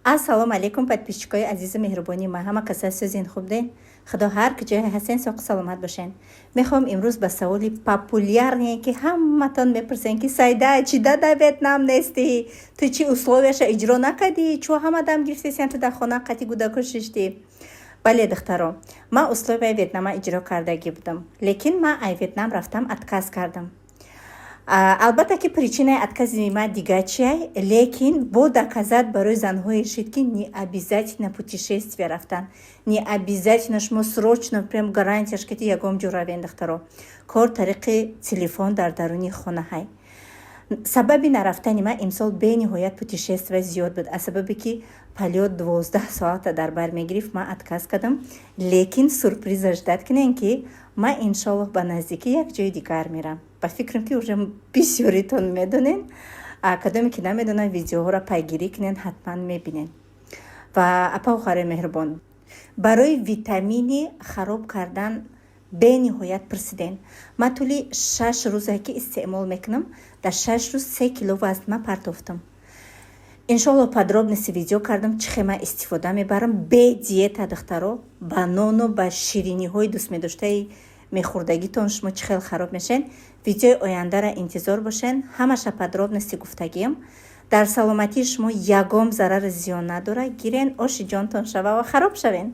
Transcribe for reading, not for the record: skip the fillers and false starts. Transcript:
Ассалому алайкум, подписчикои азизу меҳрубони ма! Ҳама каса сӯзин, хубден? Худо ҳар куҷое ҳастен, соқу саломат бошен. Мехоҳам имрӯз ба саволи популярный, ки ҳаматон мепурсен, ки Сайда, чӣ да дар Ветнам нестӣ, ту чӣ условияша иҷро накардӣ, чӯ ҳама дам гирифтесиан, ту дар хона қати гудако шиштӣ? Бале, духтаро, ман условияи Ветнама иҷро кардагӣ будам, лекин ман ай Ветнам рафтам, отказ кардам. Албатта, ки причинаи откази ман дига чиай, лекин бо доказать барои занҳое шид, ки не обязательно путешествие рафтан, не обязательно шумо срочно прям гарантияш кити ягон ҷо равен. Духтаро, кор тариқи телефон дар даруни хонаҳай. Сабаби нарафтани ман: имсол бениҳоят путешествие зиёд буд. Аз сабабе ки полёт 12 соата дар бар мегирифт, ман отказ кардам. Лекин сюрприза ждать кунем, ки ман, иншоллоҳ, ба наздикӣ як ҷои дигар мерам. Ба фикрам, ки уже бисёритон медонен. Кадоме ки намедонанд, видеоҳоро пайгирӣ кунен, ҳатман мебинен. Ва апа, хоҳарои меҳрубон, барои витамини хароб кардан бениҳоят пурсиден. Ман тӯли 6 рӯзе ки истеъмол мекунам, дар 6 рӯз 3 кило вазн ман партофтам. Иншолло, подробности видео кардам, чӣ хел ман истифода мебарам бе диета. Духтаро, ба нону ба шириниҳои дӯстмедоштаи мехӯрдагитон шумо чӣ хел хароб мешавед, видеои ояндаро интизор бошен. Ҳамаша подробности гуфтагиам. Дар саломатии шумо ягон зарари зиён надорад. Гирен, оши ҷонтон шава ва хароб шавен.